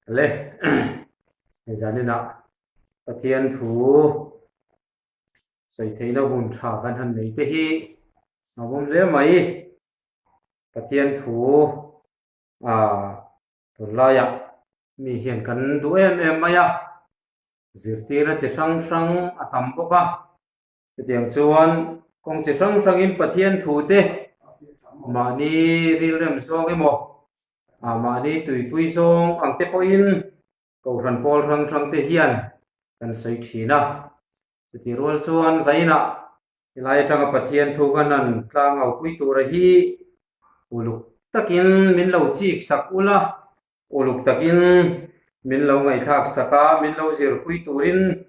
Le zaninah Pathian thu sawi theihna hun tha kan han nei te hi a awm hle mai. Pathian thu ah tunlaiah mi hian kan duh em em mai a, zirtirna chi hrang hrang a tam bawk a. Chutiang chuan kawng chi hrang hrangin Pathian thute mahni rilrem zawng emaw, mahni tuipui zawng ang te pawhin Kohhran pawl hrang hrang te hian kan sawi thin a. Chutih rual chuan zainah helai atanga Pathian thu kan han tlangau pui tura hi uluk takin min lo chik sak ula, uluk takin min lo ngaihthlak sak a, min lo zirpui turin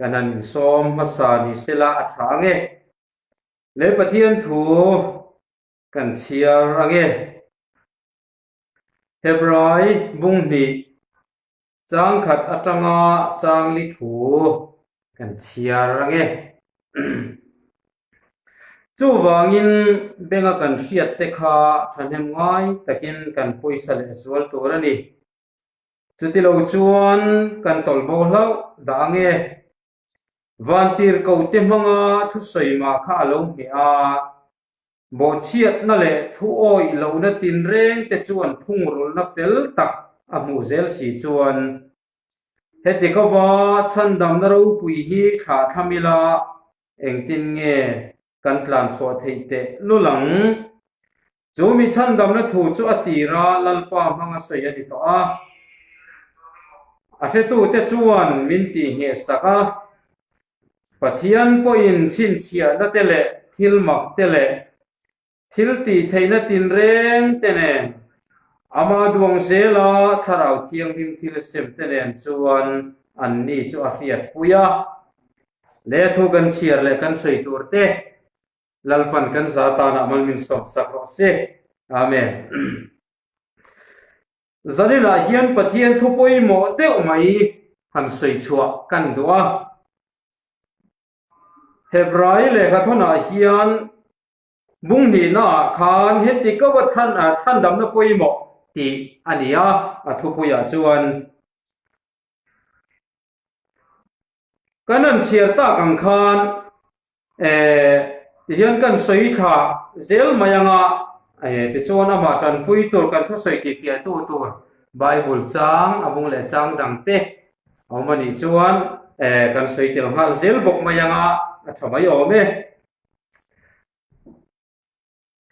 Kan han insawm hmasa ni sela a tha ang e. Le Pathian thu kan chhiar ang e. Hebrai bung hnih chang khat atanga chang li thu kan chhiar ang e. Chuvangin benga kan hriat te kha thahnem ngai takin kan pawisa leh zual tur a ni. Chutilo chuan kan tawlh bo hlauh dah ang e. Vantir ko te hmanga thusawi mah kha a lo hneh a, bawhchhiatna leh thu awih lohna tinreng te chuan thungrulhna fel tak a hmuh zel si chuan heti kova chhandamna ropui hi thlah thlam ila engtin nge kan tlan chhuah theih teh lul ang? Chu mi chhandamna thu chu a tira Lalpa hmanga sawi a ni tawh a. A hretute chuan min tihngheh sak a, Pathian pawhin chhinchhiahna te leh thil mak te leh thil tih theihna tinreng te nen, ama duang zela Thlarau Thianghlim thil sem te nen chuan anni chu a hriatpui a. Le thu kan chhiar leh kan sawi tur te Lalpan kan za tanah mal min sawm sak rawh se. Amen. Zaninah hian Pathian thu pawimawh deuh mai han sawi chhuah kan duh a. Hebrai lehkhathawnah hian bung hnihnaah khan heti kova chhan chhandamna pawimawh tih a ni a, a thupuiah chuan Kan han chhiar tak ang khan eh tihian kan sawi thla zel mai anga eh tichuan amah tanpui tur kan thusawi tihfiah tu tur Bible chang a bung leh chang dang te a awm a nih chuan eh kan sawi tel nghal zel bawk mai anga a tha mai awm e.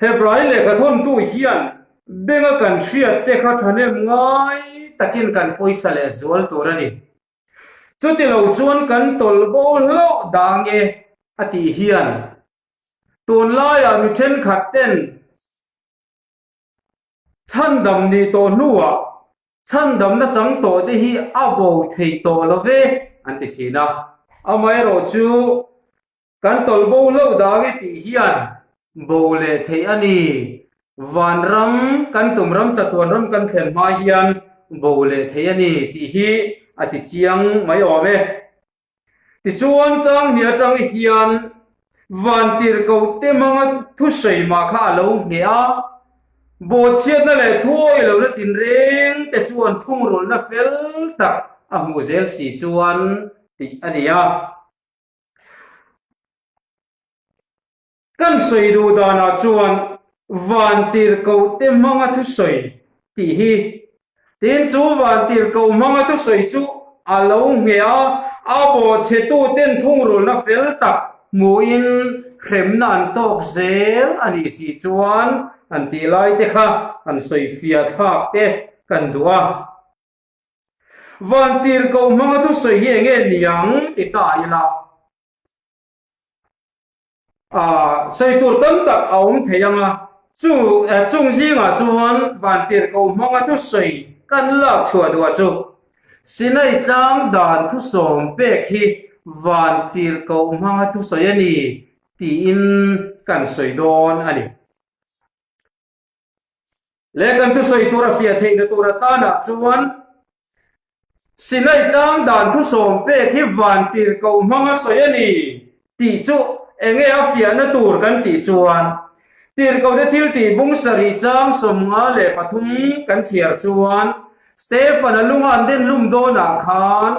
Hebrai lehkhathawntu hian benga kan hriat te kha thahnem ngai takin kan pawisa leh zual tur a ni. Chuti lo chuan kan tawlh bo hlauh dang e a tih hian tunlaiah mi thenkhat ten chhandam nih tawh hnuah chhandamna chang tawh te hi a bo thei tawh lo ve an ti thin a. Amaherawhchu Kan tawlh bo hlauh dang i tih hian bo leh theih a ni. Vanram, kan tum ram chatuan ram kan thlen hma hian bo leh theih a ni tih hi a ti chiang mai awm e. Tichuan Changhni atang hian Vantirhkoh te hmanga thusawi mah kha a lo hneh a, bawhchhiatna leh thuawi lohna tinreng te chuan thungrulhna fel tak a hmuh zel si chuan tih a ni a. Kan sawi duh danah chuan Vantirhkohte hmanga thusawi tih hi tin chu Vantirhkoh hmanga thusawi chu a lo ngheh a, a bawhchhetuten thungrulhna fel tak hmuhin hremna an tawk zel a nih si chuan an tih lai te kha an sawi fiah thlak te kan duh a. Vantirhkoh hmanga thusawi hi enge niang ti ta ila ah sawi tur tam tak a awm thei ang a, chu chung zingah chuan Vantirhkoh hmanga thusawi kan lak chhuah duah chu Sinai tlang dan thusawm pek hi Vantirhkoh hmanga thusawi a ni tiin kan sawi dawn a ni. Leh kan thusawi tur a fiah theihna tur atanah chuan Sinai tlang dan thusawm pek hi vantirhkoh hmanga sawi a ni tih chu enge a fiahna tur kan tih chuan tirhkohte thil tih bung sarih chang 53 kan chhiar chuan. Stefan-a lunga an den hlum dawnah khan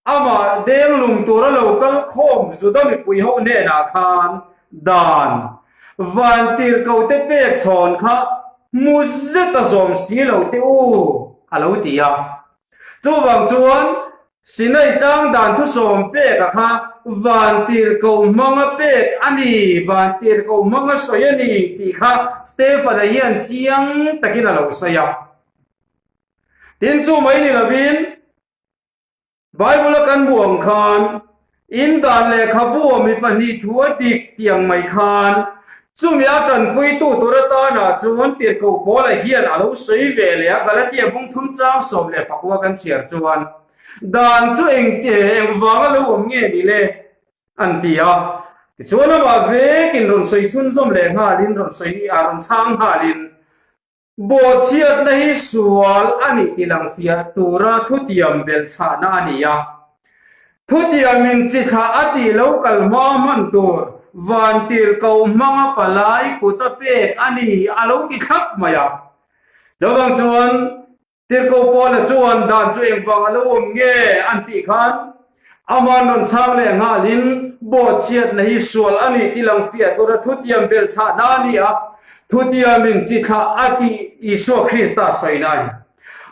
amah deng lum tura lo kal khawm Juda mipui ho hnenah khan dan vantirhkohte pek chhawn kha hmu zet a zawm si lo teh u a lo ti a. Chuvang chuan Sinai tlang dan thusawm pek a kha vantirhkoh hmanga pek a ni, vantirhkoh hmanga sawi a ni tih kha Stefan-a hian chiang takin a lo sawi a. Tin chu mai ni lovin Bible-a kan hmuh ang khan in dan lehkhabu a mi pahnih thu a dik tih ang mai khan chumi a tanpuitu tur atana chuan tirhkoh Paula hian a lo sawi ve leh a, Galatia bung thum chang 19 kan chhiar chuan dan chu engte engvanga lo awm nge ni le an ti a. Tichuan amah vekin rawn sawi chhunzawm leh nghalin rawn sawi a rawn chhang nghalin Bawhchhiatna hi sual a nih ti lang fiah tura thutiam belhchhahna a ni a. Thutiamin chi thlah a tih lo kal hma hman tur vantirhkoh hmanga palai kut a pek a ni a lo ti thlap mai a. Chuvang chuan Tirhkoh Paula chuan dan chu engvang a lo awm nge an tih khan aman rawn chhang leh nghalin bawhchhiatna hi sual a nih ti lang fiah tura thutiam belhchhahna a ni a, thutiamin chi thlah a tih Isua Krista sawina a ni.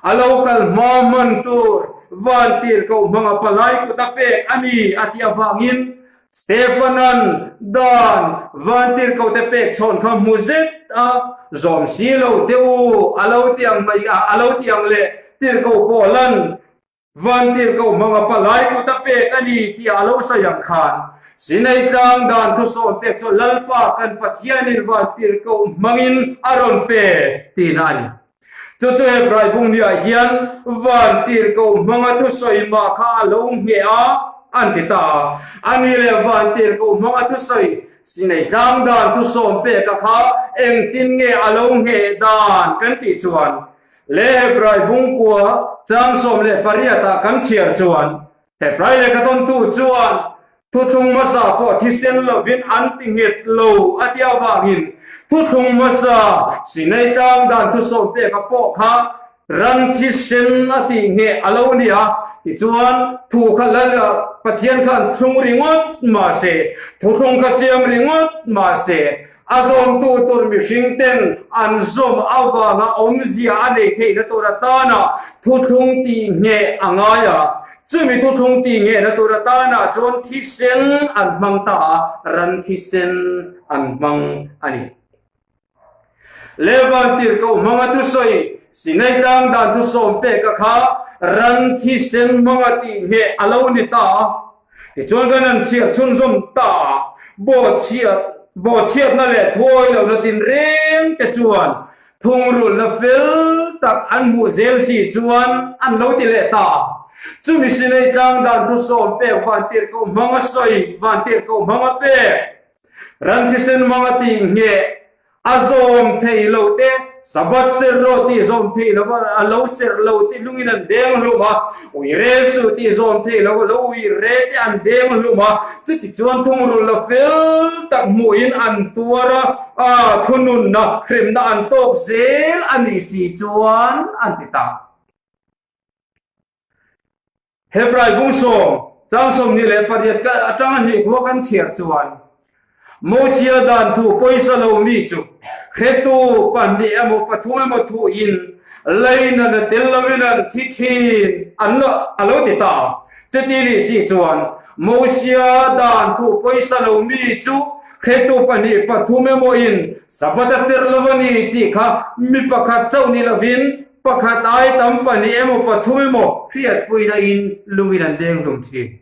A lo kal hma hman tur van tirhkoh hmanga palai kut a pek a ni a tih avangin Stefanan dan vantirhkohte pek chhawn kha hmu zet a, zawm si lo teh u, a lo ti ang mai a, a lo ti ang leh tirhkoh Paulan vantirhkoh hmanga palai kut a pek a ni tih a lo sawi ang khan Sinai tlang dan thusawm pek chu Lalpa kan Pathianin vantirhkoh hmangin a rawn pe tihna a ni. Chu chu Hebrai bungniah hian vantirhkoh hmanga thusawi mah kha a lo ngheh a, an ti ta a. A ni leh vantirhkoh hmanga thusawi Sinai tlang dan thusawm peka kha engtin nge a lo ngheh dan kan tih chuan le Hebrai bungkua chang 18 ah kan chhiar chuan Hebrai lehkha tawntu chuan Thuthlung hmasa pawh thisen lovin an ti nghet lo a ti avangin thuthlung hmasa Sinai tlang dan thusawm peka pawh kha ran thisen a tih ngheh a lo ni a. Tichuan, thu kha lal Pathian khan thlung ringawt mahse, thuthlung kha siam ringawt mahse, A zawmtu tur mihring ten an zawm avanga awmzia a nei theihna tur atana thuthlung tih ngheh a ngai a. Chumi thuthlung tih nghehna tur atana chuan thisen an hmang ta a, ran thisen an hmang a ni. Levan tirhkoh hmanga thusawi Sinai tlang dan thusawm peka kha ran thisen hmanga tih ngheh a lo ni ta a. Tichuan kan han chhiar chhunzawm ta a, bawhchhiat, bawhchhiatna leh thuawi lohna tinreng te chuan thungrulhna fel tak an hmuh zel si chuan an lo ti leh ta a. Chumi Sinai tlang dan thusawm pek vantirhkoh hmanga sawi, vantirhkoh hmanga pek, ran thisen hmanga tih ngheh, A zawm thei lo te, Sabbath serh rawh tih zawm thei lo a, a lo serh lo te lungin an deng hlum a, ui re suh tih zawm thei lo a, lo ui re te an deng hlum a, chutichuan thungrul la fel tak hmuhin an tuar a, a thununna hremna an tawk zel a nih si chuan an ti ta. Hebrai bung sawm, chang 28 ka atanga hnih khua kan chhiar chuan, Mosia dan thu pawisa lo mi chu hretu pahnih emaw pathum emaw thuin leinan a tel loin an thi thin an lo a lo ti ta. Chuti nih si chuan, Mosia dan thu pawisa lo mi chu hretu pahnih pathum emaw in Sabbath a serh lo a ni tih kha mi pakhat chauh ni lovin Pakhat ai tam pahnih emaw pathum emaw hriatpuina in lungin an deng hlum thin.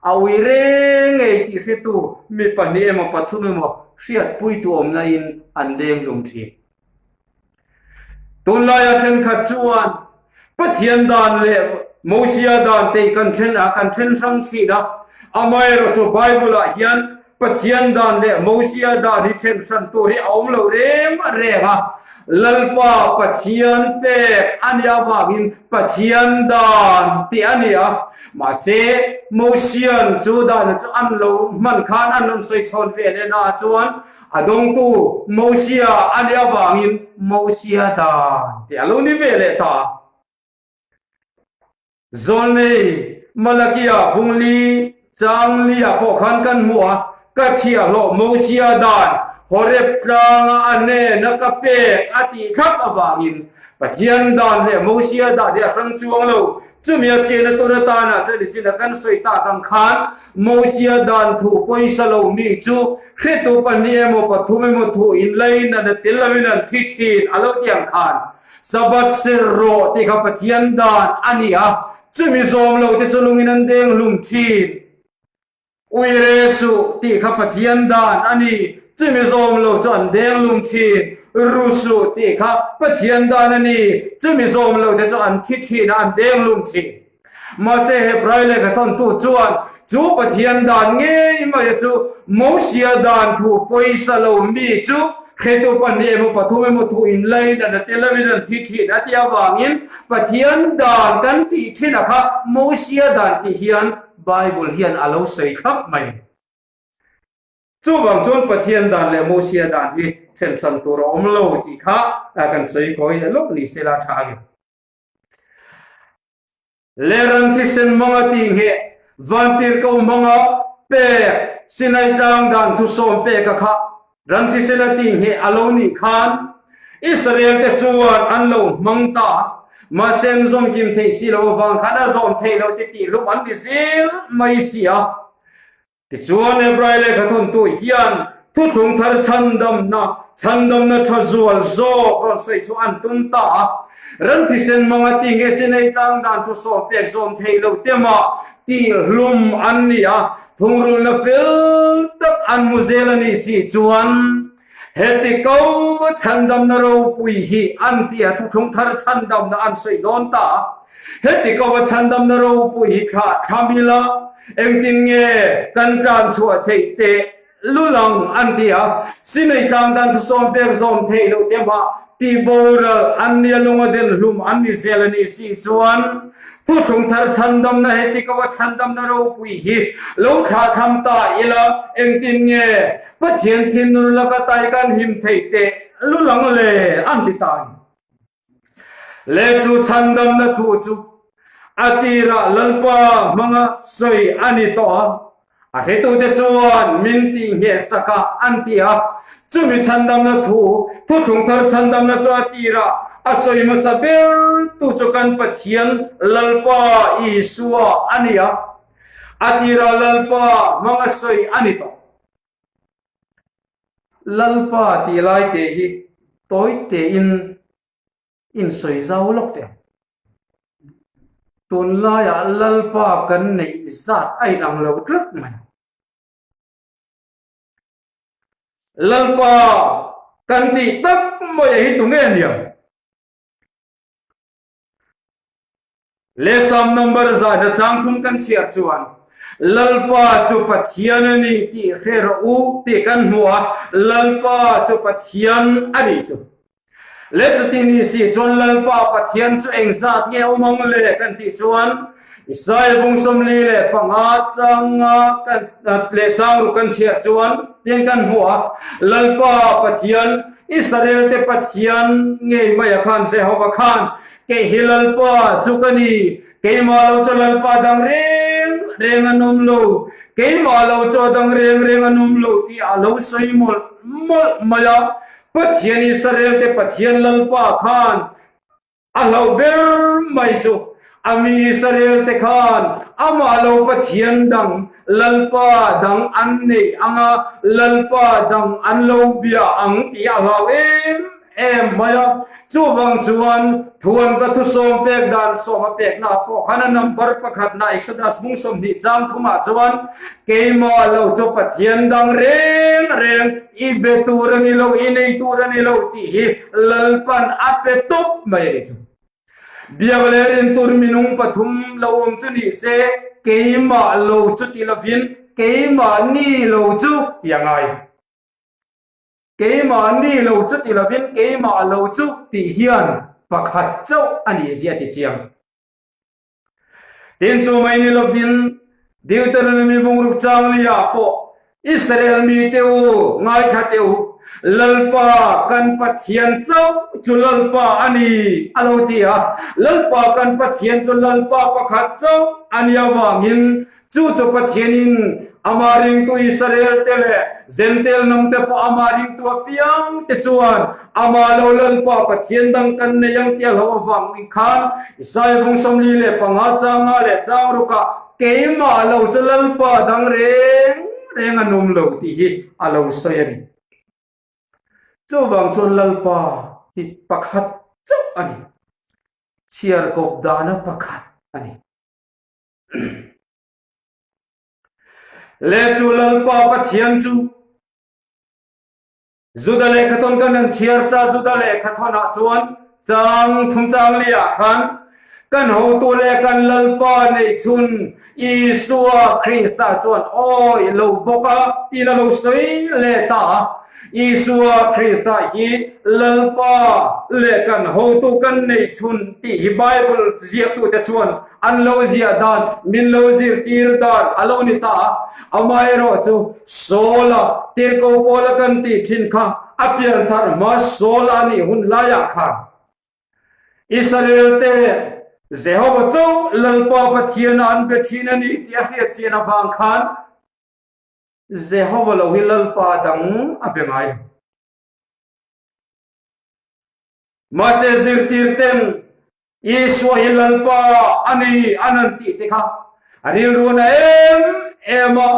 A ui reng ngei tih hretu mi pahnih emaw pathum emaw hriatpuitu awmna in an deng hlum thin. Tunlaia thenkhat chuan Pathian dan leh Mosia dan te kan then a, kan then hrang thin a, amaherawhchu chu Bible-ah hian Pathian dan leh Mosia dan hi then hran tur hi a awm lo reng reng a, Lalpa Pathian pek a nih avangin Pathian dan tih a ni a. Mahse, Mosian chu dana chu an lo hman khan an rawn sawi chhawn ve leh naah chuan a dawngtu Mosia a nih avangin Mosia dan tih a lo ni ve leh ta. Zawlnei Malakia bungli chang lia pawh khan kan hmu a, ka chhiahhlawh Mosia dan Horeb tlanga a hnena ka pek a tih thlap avangin Pathian dan leh Mosia dan hi a hrang chuang lo. Chumi a chena tur atana chuan nichin a kan sawi tak ang khan Mosia dan thu pawisa lo mi chu hretu pahnih emaw pathum emaw thu inlain an a tel loin an thi thin a lo ti ang khan Sabbath ser rawh tih kha Pathian dan a ni a, chumi zawm lo te chu lungin an deng hlum thin. Uire suh tih kha Pathian dan a ni, chumi zawm lo chu an deng hlum thin. Ru suh tih kha Pathian dan a ni, chumi zawm lo te chu an thi thin a, an deng hlum thin. Mahse Hebrai lehkha thawntu chuan chu Pathian dan ngei mai chu Mosia dan thu pawisa lo mi chu hretu pahnih emaw pathum emaw thu inlain an a tel lovin an thi thin a tih avangin Pathian dan kan tih thin a kha Mosia dan tih hian Bible hian a lo sawi thlap mai. Chuvang chuan Pathian dan leh Mosia dan hi thlenhran tur a awm lo tih kha kan sawi kawi lawk ni se la tha a ni. Leran thisen hmanga tih ngheh, vantirhko hmanga pek, Sinai tlang dan thusawm peka kha ran thisen a tih ngheh a lo nih khan Israel te chuan an lo hmang ta a, mahse an zawm kim theih si lo avang khan a zawm theih loh te tih hlum an ti zel mai si a. Tichuan, Hebrai lehkha thawntu hian thuthlung thar chhandamna, chhandamna tha zual zawk rawn sawi chu an tum ta a. Ram thisen hmanga ti nge Sinai tlang dan chu sawm pek zawm thei lo te mah tih hlum an ni a, thungrulna fel tak an hmu zel a nih si chuan heti ko chhandamna ropui hi an ti a, thuthlung thar chhandamna an sawi dawn ta a. Heti ko a chhandamna ropui hi thlah thlam ila, engtin nge kan tlan chhuah theih teh lul ang an ti a. Sinei tlang dan thusawm pek zawm theih loh te mah tih boral an nia lunga den hlum an ni zel a nih si chuan thuthlung thar chhandamna heti ko a chhandamna ropui hi lo thlah tham ta ila, engtin nge Pathian thinur laka tai kan him theih teh lul ang le an ti ta a ni. Le chu chhandamna thu chu a tirah Lalpa hmanga sawi a ni tawh a, a hretute chuan min tihngheh sak a an ti a. Chumi chhandamna thu, thuthlung thar chhandamna chu a tirah a sawi hmasa ber tu chu kan Pathian Lalpa Isua a ni a, a tirah Lalpa hmanga sawi a ni tawh. Lalpa tih lai te hi tawi tein insawi zau lawk teh ang. Tunlaiah Lalpa kan neih zat a inang lo tlat mai. Lalpa kan tih tak mai a hi tunge niang? Lehsam number zahna chang thum kan chhiar chuan Lalpa chu Pathian a ni tih hre rawh u tih kan hmu a, Lalpa chu Pathian a nih chu. Leh chuti ni si chuan Lalpa Pathian chu engzat nge awm ang le kan tih chuan Isaiah bung 45 changa kan leh chang ruk kan chhiar chuan tin kan hmu a, Lalpa Pathian Israel te Pathian ngei mai a khan Jehova khan Kei hi Lalpa chu ka ni, keimah lo chu Lalpa dang reng reng an awm lo, keimah lo chu a dang reng reng an awm lo tih a lo sawi mawlh mawlh mai a. Pathian Israel te Pathian Lalpa khan a hlauh ber mai chu a mi Israel te khan amah lo Pathian dang Lalpa dang an neih ang a, Lalpa dang an lo bia ang tih a hlau em em mai a, chuvang chuan thuan ka thusawm pek dan sawm a pekna ah pawh khan a number pakhatna Exodus bung 20 chang thumah chuan keimah lo chu Pathian dang reng reng i be tur a ni lo, i nei tur a ni lo tih hi Lalpan a pe tawp mai a ni chu. Biak leh rin tur minung pathum lo awm chu ni se keimah lo chu ti lovin keimah ni lo chu ti a ngai. Keimah ni lo chu ti lovin keimah lo chu tih hian pakhat chauh a nih zia ti chiang. Tin chu mai ni lovin Deuteronomy bungruk chang liah pawh Israel mite u, ngaithla teh u. Lalpa kan Pathian chauh chu Lalpa a ni, a lo ti a. Lalpa kan Pathian chu Lalpa pakhat chauh a nih avangin chu chu Pathianin Amah ringtu Israel te leh Jentail hnamte pawh Amah ringtu apiang te chuan Amah lo Lalpa Pathian dang kan nei ang tih a hlauh avangin khan Isaiah bung 45 changa leh chang rukah Keimah lo chu Lalpa dang reng reng an awm lo tih hi a lo sawi a ni. Chuvang chuan Lalpa hi pakhat chauh a ni. Chhiar kawp dana pakhat a ni. Le chu Lalpa Pathian chu Juda lehkhathawn kan han chhiar ta, Juda lehkhathawnah chuan chang thum chang liah khan kan hotu leh kan Lalpa neihchhun Isua Krista chuan awi lo bawk a tiin a lo sawi leh ta a. Isua Krista hi Lalpa leh kan hotu kan neihchhun tih hi Bible ziaktute chuan an lo ziah dan, min lo zirtir dan a lo ni ta a. Amaherawh chu Saul-a tirhkoh Paula kan tih thin kha a pian thar hma Saul-a a nih hun laiah khan Israel-te Jehova chauh Lalpa Pathiana an be thin a ni tih a hriat chian avang khan Jehova lo hi Lalpa dang a be ngai lo. Mahse zirtirten Isua hi Lalpa a ni an han tih te kha a rilru na em em a,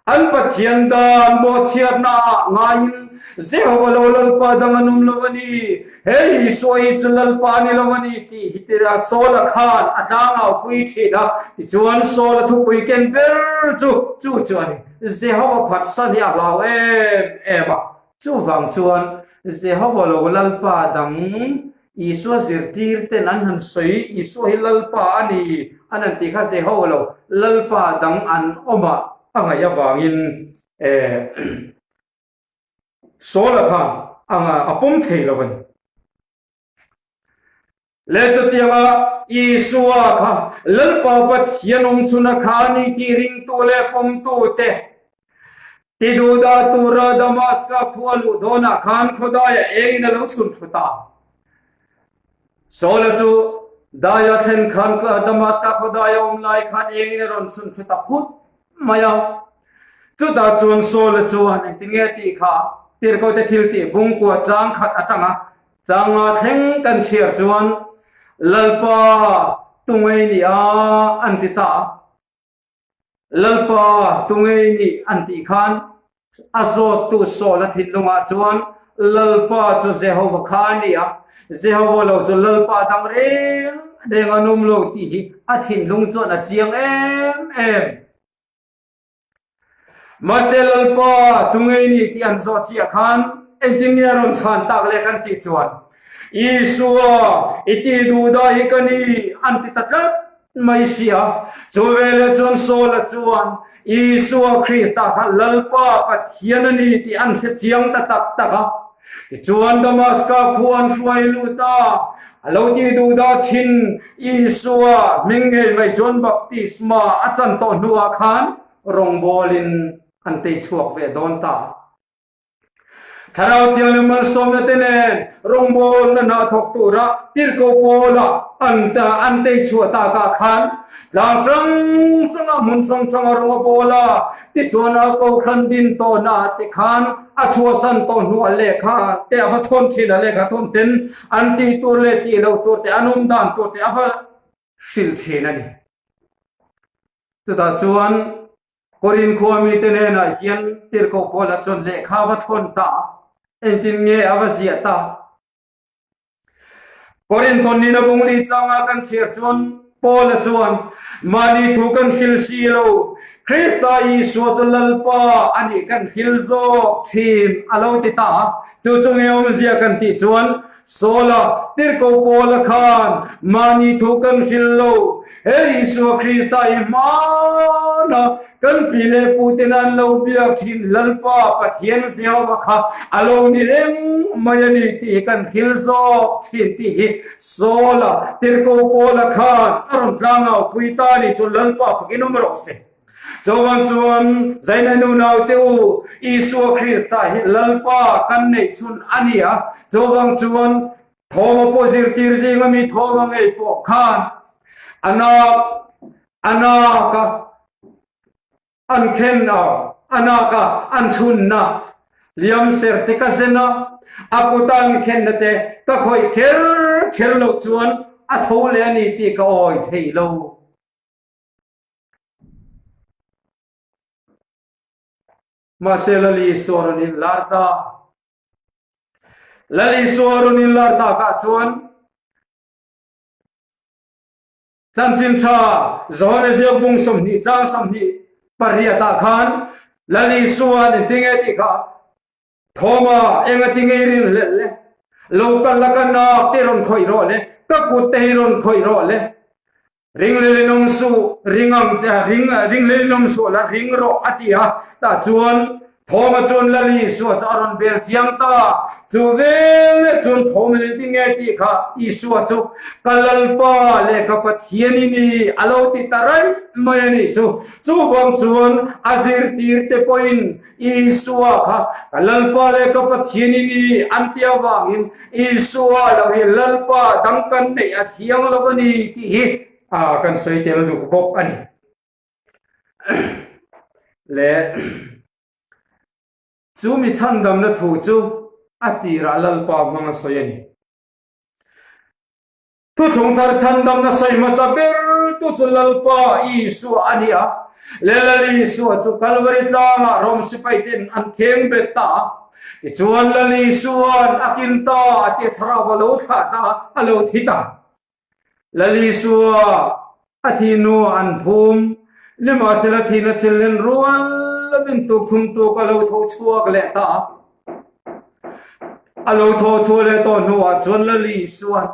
an Pathian dan bawhchhiatna ah ngaiin Jehova lo Lalpa dang an awm lo a ni, he Isua hi chu Lalpa a ni lo a ni tih hi tira Saula khan a tlangau pui thin a, tichuan Saula thupui ken ber chu chu chu a ni, Jehova phatsan hi a hlau em em a, chuvang chuan Jehova lo Lalpa dang Isua zirtir ten an han sawi, Isua hi Lalpa a ni, an han tih kha Jeho lo, Lalpa dang an awm ah a ngaih avangin Saula khan a pawm thei lo a ni. Le chutianga Isua kha Lalpa Pathian awm chhuna kha a ni tih ringtu leh pawmtu te Ti duhdah tura Damaska khua luh dawnah khan khawdaia engin a lo chhun thlu ta. Saula chu daia thlen khan Damaska khawdaia awm lai khan engin a rawn chhun thlu ta phut mai a. Chutah chuan Saula chuan engtin nge tih kha tirhkote thil tih bungkua chang khat atanga changa thleng kan chhiar chuan Lalpa tungei ni a an ti ta a. Lalpa tungei nih an tih khan a zawttu Saul-a thinlungah chuan Lalpa chu Jehova kha a ni a, Jehova lo chu Lalpa dang reng reng an awm lo tih hi a thinlung chuan a chiang em em. Mahse Lalpa tungei nih tih an zawh chiah khan engtin nge a rawn chhan tak le kan tih chuan Isua i tih duh dah hi ka ni an ti ta tlat mai si a. Chu veleh chuan Saula chuan Isua Krista kha Lalpa Pathian a ni tih an hre chiang ta tak tak a. Tichuan Damaska khua an hruai lut a, a lo tih duh dah thin Isua hming ngei mai chuan baptisma a chan tawh hnuah khan rawngbawlin an tei chhuak ve dawn ta. Thlarau Thianghlim malsawmna te nen rawngbawlna hna thawk tura tirhkoh Paula an an tei chhuah takah khan tlang hrang hranga hmun hrang hranga rawng a bawl a, tichuan a kohhran din tawhna te khan a chhuahsan tawh hnuah lehkha te a va thawn thin a, lehkha thawn ten an tih tur leh tih loh tur te an awm dan tur te a va hrilh thin a ni. Chutah chuan Korin khua mite hnenah hian tirhkoh Paula chuan lehkha a va thawn ta a, engtin nge a va ziah ta? Korin thawnnin a bung li changa kan chhiar chuan Paula chuan, Mahni thu kan hril si lo, Krista Isua chu Lalpa a nih kan hril zawk thin a lo ti ta a. Chu chu nge awmzia kan tih chuan Saula, tirhkoh Paula khan mahni thu kan hril lo, he Isua Krista hi hmana kan pi leh puten an lo biak thin Lalpa Pathian Jehova kha a lo ni reng mai a ni tih hi kan hril zawk thin tih hi Saula, tirhkoh Paula khan a rawn tlangau pui ta a ni chu Lalpa fakin awm rawh se. Chuvang chuan Zaina nunau te u, Isua Krista hi Lalpa kan neih chhun a ni a, chuvang chuan Thawma pawh zirtir zinga mi Thawma ngei pawh khan a nak a nak a an khen a, a nak a an chhunna liam ser te ka zen a, a kuta an khenna te ka khawih kher kher loh chuan a tho leh a ni tih ka awi thei lo. Mahse Lali Isua rawn inlar ta. Lali Isua rawn inlar takah chuan chanchin tha Johane ziak bung 20 chang 28 ah khan Lali Isua'n engtinge tih kha Thawma engati ngei rin hlelh le, lo kal la ka nak te rawn khawih rawh le, ka kut te hi rawn khawih rawh le, ring lelin awm suh, ring ang te, ring ring lelin awm suh la, ring rawh a ti a, tah chuan Thawma chuan Lal Isua chu a rawn bel chiang ta, chu vel leh chuan Thawma engtin nge tih kha Isua chu ka Lalpa leh ka Pathian i ni a lo ti ta raih mai a nih chu, chuvang chuan a zirtirte pawhin Isua kha ka Lalpa leh ka Pathian i ni an ti avangin Isua lo hi Lalpa dang kan neih a thiang lo a ni tih hi kan sawi tel duh bawk a ni. Leh chu mi chhandamna thu chu a tirah Lalpa hmang a sawi a ni. Thuthlung thar chhandamna sawi hmasa ber tu chu Lalpa Isua a ni a. Le Lal Isua chu Kalvari tlangah Rom sipai ten an kheng bet ta a. Tichuan Lal Isua'n a kin ta a ti thlarau a lo thlah ta a, a lo thi ta. Lal Isua a thi hnuah an phum. Nimahsela thihna chillen rual lovin tukthum tuk a lo tho chhuak leh ta a. A lo thaw chhuah leh tawh hnuah chuan Lali chuan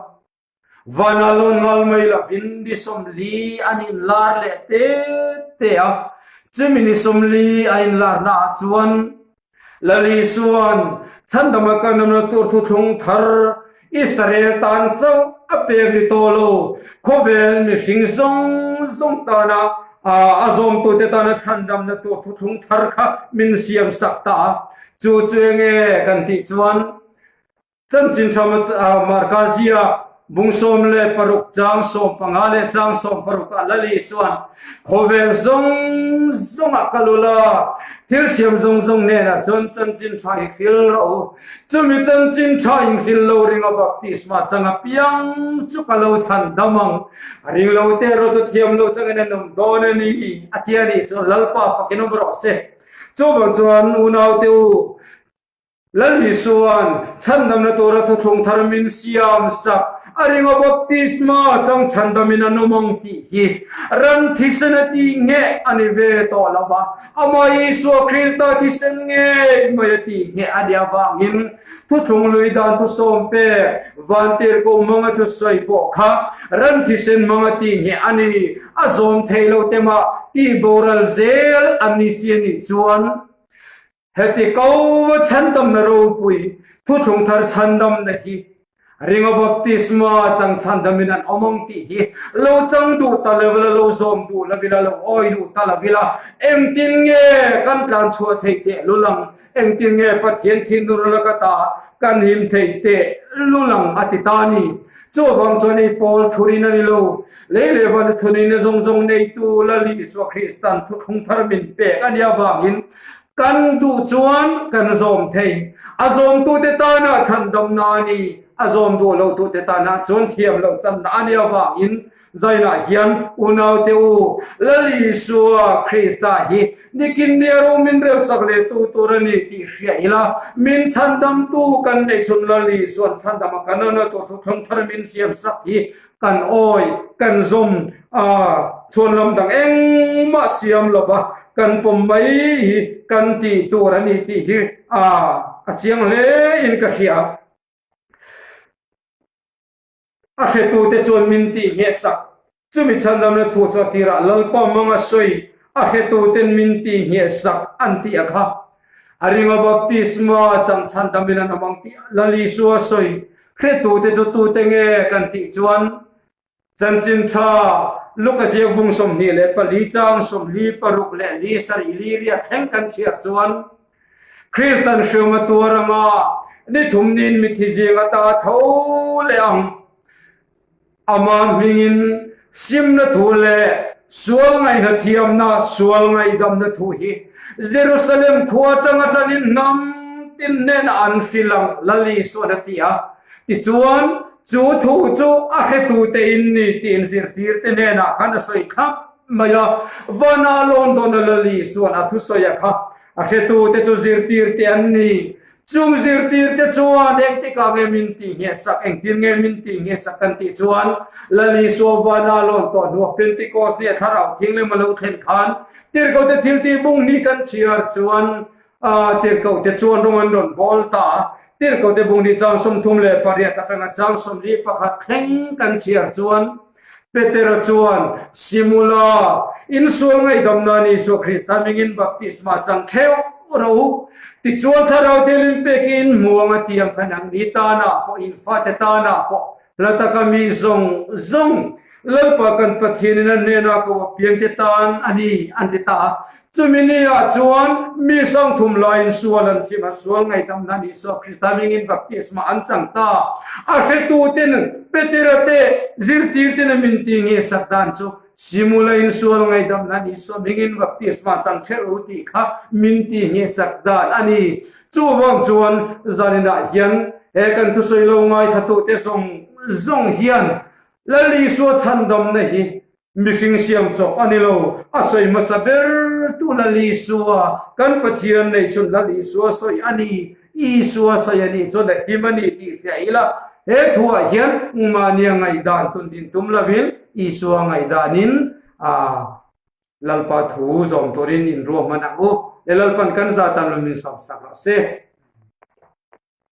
van a lawn ngal mai lovin ni 40 an inlar leh te te a. Chumi ni 40 a inlarna ah chuan Lali chuan chhandama kan awmna tur thuthlung thar Israel tan chauh a pek ni tawh lo, khawvel mihring zawng zawng tana a zawmtute tana chhandamna tur thuthlung thar kha min siamsak ta a. Chu chu enge kan tih chuan chanchin tha Marka ziak bung 16 chang 15 leh chang 16 ah Lali chuan khawvel zawng zawngah ka lul a, thil siam zawng zawng hnenah chuan chanchin tha hi hril rawh u. Chumi chanchin tha in hril lo ringa baptisma chang apiang chu ka lo chhan dam ang. A ring lo te erawh chu thiam lo changin an awm dawn a ni a ti a nih chuan Lalpa fakin awm rawh se. Chuvang chuan unaute u, Lal Isua'n chhandamna tura thuthlung thar min siam sak a ringa baptisma chang chhandamin an awm ang tih hi ran thisen a tih ngheh a ni ve tawh lo va, amah Isua Krista thisen ngei mai a tih ngheh a nih avangin thuthlung lui dan thusawm pek vantirhkoh hmanga thusawi pawh kha ran thisen hmanga tih ngheh a ni. A zawm thei lo te mah tih boral zel an ni si a nih chuan heti ko chhandamna ropui thuthlung thar chhandamna hi ringa baptisma chang chhandamin an awm ang tih hi lo chang duh ta lo ila lo zawm duh lo ila lo awi duh ta lo ila engtin nge kan tlan chhuah theih teh lul ang Engtin nge Pathian thinur laka ta kan him theih teh lulang a ti ta ni. Chuvang chuan ei pawl thurin a ni lo. Lei leh vana thuneihna zawng zawng neitu Lal Isua Kristan thuthlung thar min pek a nih avangin kan duh chuan kan zawm thei. A zawmtute tana chhandamna a ni. A zawm duh lotute tana chuan thiam loh channa a nih avangin Zainah hian unaute u, Lal Isua Krista hi nikin nia ro min relsak leh tu tur a ni tih hria ila, min chhandamtu kan neih chhun Lal Isua'n chhandama kan awmna tur thuthlung thar min siamsak hi kan awi, kan zawm a, chhuanlam dang engmah siam lova kan pawm mai hi kan tih tur a ni tih hi a chiang hle in ka hria. A hretute chuan min tih nghehsak. Chumi chhandamna thu chu a tirah Lalpa manga sawi a hretuten min tih nghehsak an tih a kha. A ringa baptisma chang chhandamin an awm ang tih Lal Isua sawi. Hretute chu tute nge kan tih chuan chanchin tha. Luka ziak bung 24 chang 46 leh li sarih li riat thleng kan chhiar chuan Kristan hriam a tuar anga ni thum niin mithi zing ata tho leh ang. Amah hmingin simna thu leh sual ngaihna thiamna, sual ngaihdamna thu hi Jerusalem khua atanga tanin hnam tin hnenah an hrilh ang, Lal Isuan a ti a. Tichuan, chu thu chu a hretute in ni tiin zirtirte hnenah khan a sawi thlap mai a. Vana lawn dawna Lal Isuan a thusawi a kha a hretute chu zirtirte an ni. Chung zirtirte chuan engtikah nge min tih nghehsak, engtin nge min tih nghehsak kan tih chuan Lal Isua vana lawn tawh hnuah Pentecost nia thlarau thianghlim a lo thlen khan tirhkohte thiltih bung hnih kan chhiar chuan tirhkohte chuan rawng an rawn bawl ta a. Tirhkohte bung hnih chang 38 atanga chang 41 thleng kan chhiar chuan Petera chuan, Simula, insual ngaihdam nan Isua Krista hmingin baptisma chang theuh rawh u. Tichuan Thlarau Thianghlim pekin hmuang a tiang kha nangni tanah pawh in fate tanah pawh hla taka mi zawng zawng Lalpa kan Pathianin a hnenah ko apiangte tan a ni, an ti ta a. Chumi ni ah chuan mi 30 laiin sual an sim a, sual ngaihdam nan Isua Krista hmingin baptisma an chang ta. A hretuten Petera te zirtirten a min ti nge sak dan chu Simula in sual ngaihdam nan Isua hmingin baptisma chang ther u tih kha min ti nge sak dan a ni. Chuvang chuan zaninah hian he kan thusawi lo ngaithlatute zawng zawng hian Lal Isua chhandamna hi Mihring siam chawp a ni lo, a sawi hmasa ber tu Lal Isua, kan Pathian nei chhun Lal Isua sawi a ni, Isua sawi a nih chuan a him a ni tih hria ila, he thuah hian mahnia ngaihdan tun din tum lovin Isua ngaihdanin Lalpa thu zawm turin inruahman ang u, le Lalpan kan zatan lo min sawmsak rawh se.